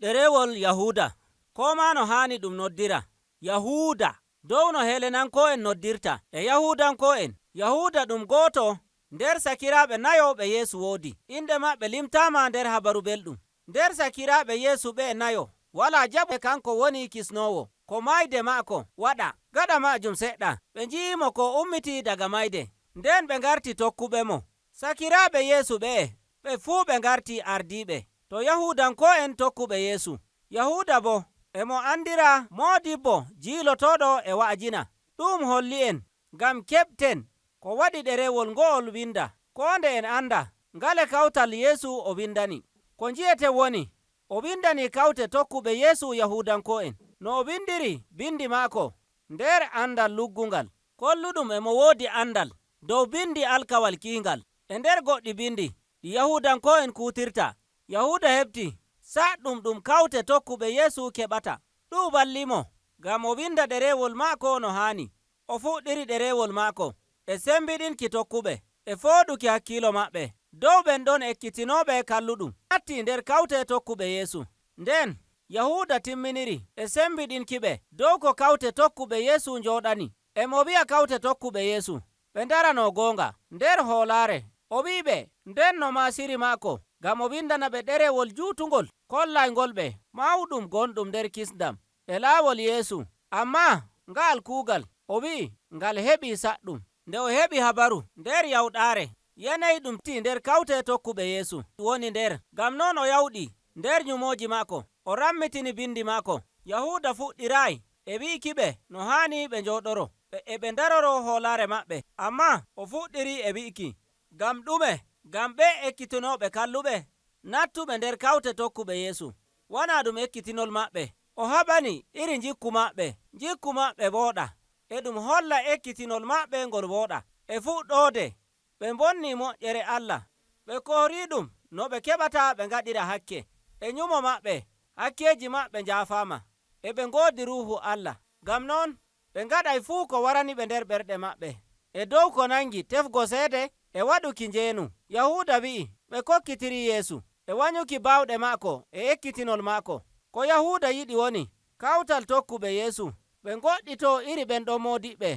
Ɗerewol Yahuuda, ko ma no haani ɗum noddira Yahuuda dow no Helenanko'en noddirta e Yahuudanko'en. Yahuuda ɗum go'oto nder sakiraaɓe nayo ɓe Yeesu woodi. Inɗe maɓɓe limtaama nder Habaru Belɗum. Nder sakiraaɓe Yeesu ɓe'e nayo, walaa jaɓu kanko woni kisnoowo, ko mayde maako waɗa. Gaɗa maajum seɗɗa, ɓe nji'imo ko ummiti daga mayde, nden ɓe ngarti tokkuɓemo. Sakiraaɓe Yeesu ɓe'e ɓe fuu ɓe ngarti ardiiɓe to Yahuudanko'en tokkuɓe Yeesu. Yahuuda boo e mo andira moodibbo jiilotoɗo e wa'ajina. Ɗum holli'en ngam keɓten ko waɗi ɗerewol ngo'ol winda, koo nde en anda ngale kawtal Yeesu o windani. Ko nji'eten woni o windani kawte tokkuɓe Yeesu Yahuudanko'en. No o windiri bindi maako nder andal luggungal, kolluɗum e mo woodi andal dow bindi alkawal kiingal e nder goɗɗi bindi ɗi Yahuudanko'en kuutirta. Yahuuda heɓti saɗɗum ɗum kawte tokkuɓe Yeesu keɓata. Ɗum wallimo ngam o winda ɗerewol maako no haani. O fuɗɗiri ɗerewol maako e sembiɗinki tokkuɓe e fooɗuki hakkiilo maɓɓe dow ɓen ɗon ekkitinooɓe kalluɗum natti nder kawte tokkuɓe Yeesu. Nden Yahuuda timminiri e sembiɗinkiɓe dow ko kawte tokkuɓe Yeesu njooɗani. E mo wi'a kawte tokkuɓe Yeesu ɓe ndarano goonga nder hoolaare. O wi'iɓe nden no ma siri maako ngam o windana ɓe ɗerewol juutungol kollaygol ɓe mawɗum gonɗum nder kisndam e laawol Yeesu. Ammaa nga'al kuugal o wi'i ngal heɓi saɗɗum. Nde o heɓi habaru nder yawɗaare yanayi ɗum ti nder kawte tokkuɓe Yeesu woni nder, ngam non o yawɗi nder nyumooji maako, o rammitini bindi maako. Yahuuda fuɗɗiraayi e wi'ikiɓe no haani ɓe njooɗoro ɓe e ɓe ndaroro hoolaare maɓɓe, ammaa o fuɗɗiri e wi'iki ngam ɗume, ngam ɓe ekkitinooɓe kalluɓe nattuɓe nder kawte tokkuɓe Yeesu. Wana ɗum ekkitinol maɓɓe. O haɓani iri jikku maɓɓe, jikku maɓɓe wooɗa, e ɗum holla ekkitinol maɓɓe ngol wooɗa. E fuɗɗoode ɓe bonni moƴƴere Allah, ɓe koriɗum no ɓe keɓata ɓe ngaɗira hakke. E nyumo maɓɓe, hakkeeji maɓɓe njaafaama, e ɓe ngoodi Ruuhu Allah. Ngam non ɓe ngaɗay fuu ko warani ɓe nder ɓerɗe maɓɓe. E dow ko nangi tefgo seede e waɗuki njeenu. Yahuuda wi'i ɓe kokkitiri Yeesu e wanyuki bawɗe maako e ekkitinol maako. Ko Yahuuda yiɗi woni kawtal tokkuɓe Yeesu ɓe ngoɗɗito iri ɓen ɗon moodiɓɓe.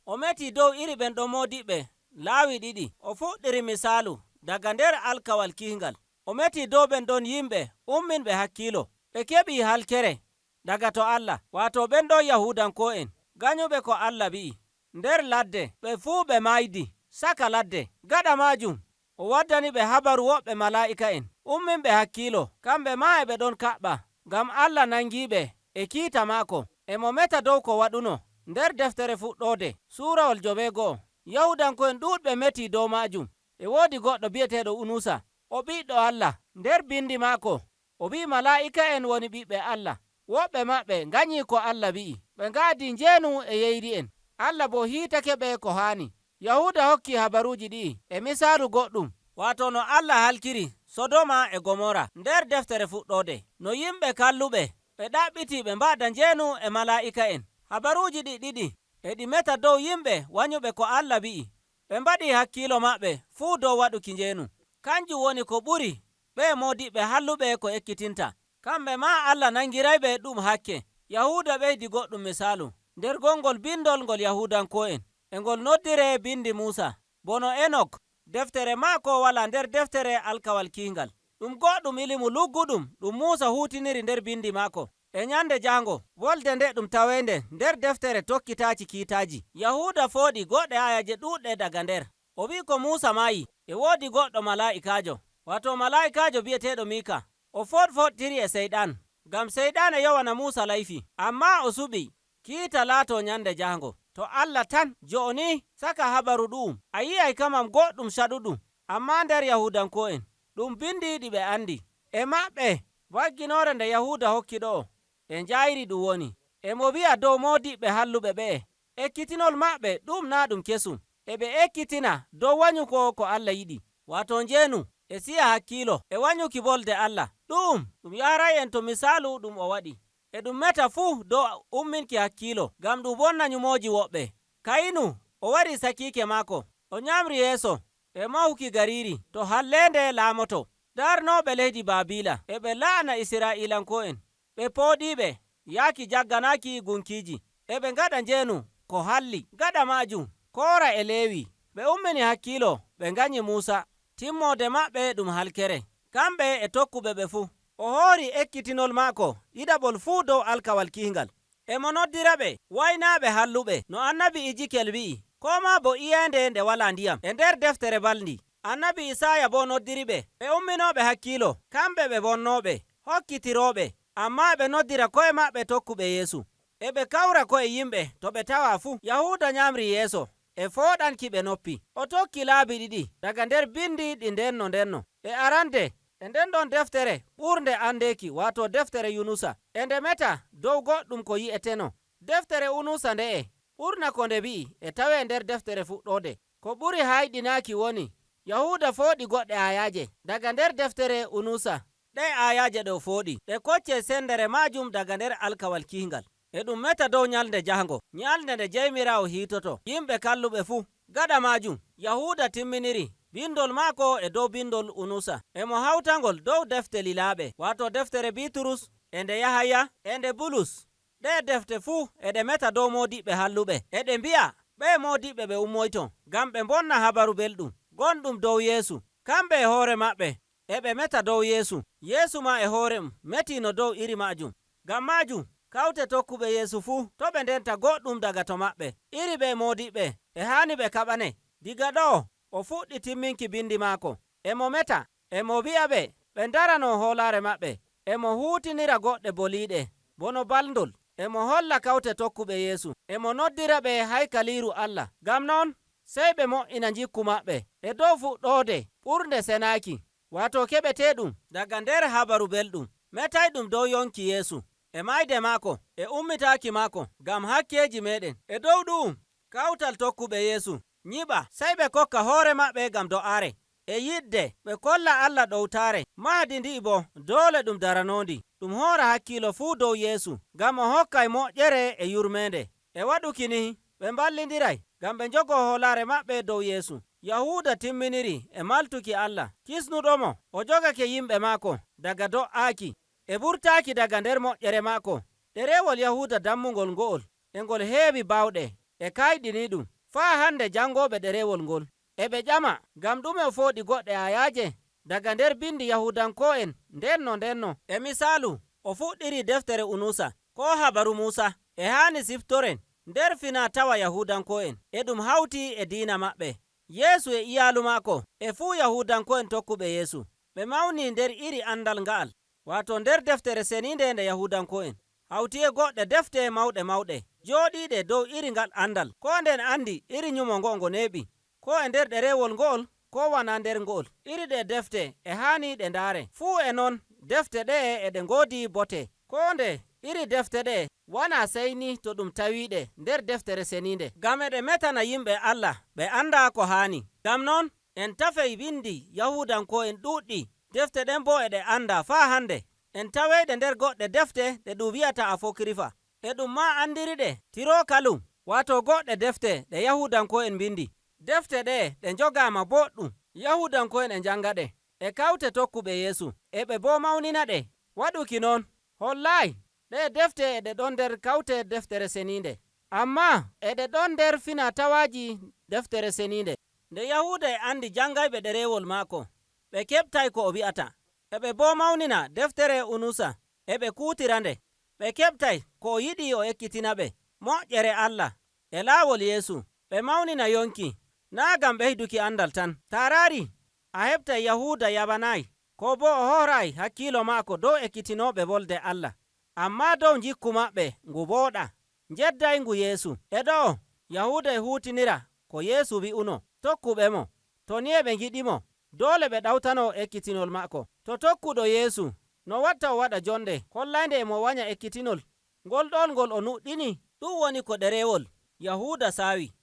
O meti dow iri ɓen ɗon moodiɓɓe laawi ɗiɗi. O fuɗɗiri misaalu daga nder alkawal kihingal. O meti dow ɓen ɗon yimɓe umminɓe hakkiilo, ɓe keɓi halkere daga to Allah, waato ɓen ɗon Yahuudanko'en ganyuɓe ko Allah wi'i. Nder ladde ɓe fuu ɓe maydi saka ladde. Gaɗa maajum o waddani ɓe habaru woɓɓe malaa'ika'en umminɓe hakkiilo, kamɓe ma e ɓe ɗon kaɓɓa ngam Allah nangiɓe e kiita maako. E mo meta dow ko waɗuno nder deftere fuɗɗoode suurawol 9. Yahudanko'en ɗuɗɓe meti dow maajum. E woodi goɗɗo bi'eteɗo Unusa, o ɓiɗɗo Allah. Nder bindi maako o wi'i malaa'ika'en woni ɓiɓɓe Allah. Woɓɓe maɓɓe ganyi ko Allah wi'i, ɓe ngaadi njeenu e yeyri'en. Allah bo hiitake ɓe ko haani. Yahuda hokki habaruuji ɗi'i e misaalu goɗɗum, waato no Allah halkiri Sodoma e Gomora nder deftere fuɗɗoode, no yimɓe kalluɓe ɓe ɗaɓɓiti ɓe mbaɗa njeenu e malaa'ika'en. Habaruuji ɗi ɗiɗi e ɗi meta dow yimɓe wanyuɓe ko Allah wi'i, ɓe mbaɗi hakkiilo maɓɓe fuu dow waɗuki njeenu. Kanjum woni ko ɓuri ɓe moodiɓɓe halluɓe ko ekkitinta. Kamɓe ma Allah nangirayɓe ɗum hakke. Yahuuda ɓeydi goɗɗum misaalu nder gongol bindol ngol Yahuudanko'en e ngol noddire bindi Muusa. Bono Enok, deftere maako wala nder deftere alkawal kihingal. Ɗum goɗɗum ilimu lugguɗum ɗum Muusa huutiniri nder bindi maako. E nyande jango, wolde nde ɗum tawende nder deftere tokkitaaci kiitaaji. Yahuuda fooɗi goɗɗe ayaje ɗuɗɗe daga nder. O wi'i ko Muusa maayi, e woodi goɗɗo malaa'ikaajo, waato malaa'ikaajo bi'eteɗo Mika. O foɗfoɗtiri e Seyɗan, ngam Seyɗan e yowana Muusa layfi, amma o suɓi kiita laato nyande jahango. To Allah tan jo'oni saka habaru ɗu'um, a yi'ay kamam goɗɗum caɗuɗum, amma nder Yahudanko'en ɗum bindi ɗi ɓe andi. E maɓɓe wagginore nde Yahuda hokki ɗo e njayri ɗum woni. E mo wi'a dow moodiɓɓe halluɓe ɓe'e, ekkitinol maɓɓe ɗum na ɗum kesum. E ɓe ekkitina dow wanyuko ko Allah yiɗi, waato njeenu e siya hakkiilo e wanyuki wolde Allah. Ɗum ɗum yaray en to misaalu ɗum o waɗi. E ɗum meta fuu dow umminki hakkiilo ngam ɗum wonna nyumooji woɓɓe. Kayinu o wari sakiike maako, o nyamri yeeso e mahuki gariri to hallende laamoto. Darnoɓe leydi Baabila e ɓe la'ana Isra'ilanko'en, ɓe pooɗiɓe yaaki jagganaki gunkiiji, e ɓe ngaɗa njeenu ko halli. Gaɗa maajum, Koora e Leewi ɓe ummini hakkiilo ɓe nganyi Muusa. Timmode maɓɓe ɗum halkere, kamɓe e tokkuɓe ɓe fuu. O hoori ekkitinol maako ɗiɗaɓol fuu dow alkawal kihingal. E mo noddira ɓe waynaaɓe halluɓe, no annabi Ijikel wi'i, ko ma bo iyeende nde wala ndiyam e nder deftere balndi. Annabi Isaaya bo noddiri ɓe ɓe umminooɓe hakkiilo, kamɓe ɓe bonnooɓe, hokkitiroɓe, amma ɓe noddira ko'e maɓɓe tokkuɓe Yeesu. E ɓe kawra ko'e yimɓe to ɓe tawa fuu. Yahuuda nyamri yeeso e fooɗanki ɓe noppi. O tokki laabi ɗiɗi daga nder bindi ɗi ndenno ndenno. E arande e nden ɗon deftere ɓurde andeki, wato deftere Yunusa, e nde meta dow goɗɗum ko yi'eteno. Deftere Unusa nde'e ɓurna ko nde wi'i e tawe nder deftere fuɗɗode. Ko ɓuri hayɗinaki woni Yahuda fooɗi goɗɗe ayaje daga nder deftere Unusa. Ɗe ayaje ɗe o fooɗi ɗe kocce sendere majum daga nder alkawal kihingal. E ɗum meta dow nyalde jahango, nyalde nde jeymirawo hiitoto yimɓe kalluɓe fuu. Gaɗa majum Yahuda timminiri bindol maako e dow bindol Unusa, emo hawtangol dow defte lilaaɓe, wato deftere Bitrus e nde Yahaya e nde Bulus. Ɗe defte fuu eɗe meta dow modiɓɓe halluɓe, eɗe mbi'a ɓe modiɓɓe ɓe ummoyto ngam ɓe bonna habaru belɗum gonɗum dow Yeesu. Kamɓe e hoore maɓɓe eɓe meta dow Yeesu. Yeesu ma e hoore mum metino dow iri majum. Ngam majum kawte tokkuɓe Yeesu fuu to ɓe ndenta goɗɗum daga to maɓɓe. Iri ɓe modiɓɓe e haani ɓe kaɓane. Diga ɗo o fuɗɗi timminki bindi maako. Emo meta, emo wi'a ɓe ɓe darano hoolare maɓɓe, emo huutinira goɗɗe boliiɗe bono balndol, emo holla kawte tokkuɓe Yeesu, emo noddira ɓe haykaliiru Allah. Ngam non sey ɓe mo'ina jikku maɓɓe e dow fuɗɗoode ɓurde senaaki, wato keɓeteɗum daga nder habaru belɗum metay ɗum dow yonki Yeesu e mayde maako e ummitaki maako ngam hakkeji meɗen. E dow ɗum kawtal tokkuɓe Yeesu nyiɓa, sey ɓe kokka hoore maɓɓe ngam do'aare e yidde, ɓe kolla Allah ɗowtare. Mahdi ndi bo doole ɗum daranondi, ɗum hoora hakkilo fuu dow Yeesu, ngam o hokkay moƴƴere e yurmende. E waɗuki ni ɓe ballidiray ngam ɓe jogo hoolare maɓɓe dow Yeesu. Yahuda timminiri e maltuki Allah kisnuɗomo o jogake yimɓe maako daga do'aaki e burtaaki daga nder moƴƴere maako. Ɗerewol Yahuda dammugol ngo'ol e ngol heewi bawɗe e kayɗini ɗum faa hande jangoɓe ɗerewol ngol e ɓe ƴama ngam ɗume o fooɗi goɗɗe ayaje daga nder bindi Yahudanko'en ndenno ndenno. E misalu o fuɗɗiri deftere Unusa ko habaru Musa. E hani siftoren nder fina tawa Yahudanko'en e ɗum hawti e diina maɓɓe. Yeesu e iyalu maako e fuu Yahudanko'en tokkuɓe Yeesu ɓe mawni nder iri andal nga'al, wato nder deftere seninde nde Yahudanko'en hawti e goɗɗe defte mawɗe mawɗe jooɗiɗe dow iri ngal andal. Ko nden andi iri nyumo ngo ngo neeɓi ko e nder ɗerewol ngo'ol ko wana nder ngo'ol. Iri ɗe defte e hani ɗe ndaare fuu. E noon defte ɗe eɗe ngoodi bote, ko nde iri defte ɗe wana seyni to ɗum tawiɗe nder deftere seninde, ngam eɗe metana yimɓe Allah ɓe anda ko haani. Ngam noon en tafey windi Yahudanko'en ɗuɗɗi. Defte ɗen bo eɗe anda faa hande en taweyɗe nder goɗɗe defte ɗe ɗum wiyata apokrifa, e ɗum ma andiri ɗe tiro kalum, wato goɗɗe defte ɗe Yahudanko'en bindi. Defte ɗe ɗe jogama boɗɗum, Yahudanko'en e janga ɗe e kawte tokkuɓe Yeesu e ɓe bo mawnina ɗe. Waɗuki noon hollay ɗe defte eɗe ɗon nder kawte deftere seninde, amma eɗe ɗon nder fina tawaji deftere seninde. Nde Yahuda e andi jangayɓe ɗerewol maako ɓe keɓtay ko o wi'ata, eɓe bo mawnina deftere Unusa, eɓe kuutira nde, ɓe keɓtay ko o yiɗi o ekkitina ɓe moƴƴere Allah e laawol Yeesu. Ɓe mawnina yonki naa ngam ɓeyduki andal tan. Tarari a heɓtay Yahuda yabanayi ko bo o horay hakkilo maako dow ekkitinoɓe wolde Allah, amma dow jikku maɓɓe ngu booɗa jedday ngu Yeesu. E ɗo Yahuda e huutinira ko Yeesu wi'uno tokkuɓe mo to ni e ɓe giɗimo doole ɓe ɗawtano ekkitinol maako. To tokkuɗo Yeesu no watta o waɗa jonde hollaynde emo wanya ekkitinol ngol ɗon ngol o nuɗɗini. Ɗum woni ko ɗerewol Yahuda saawi.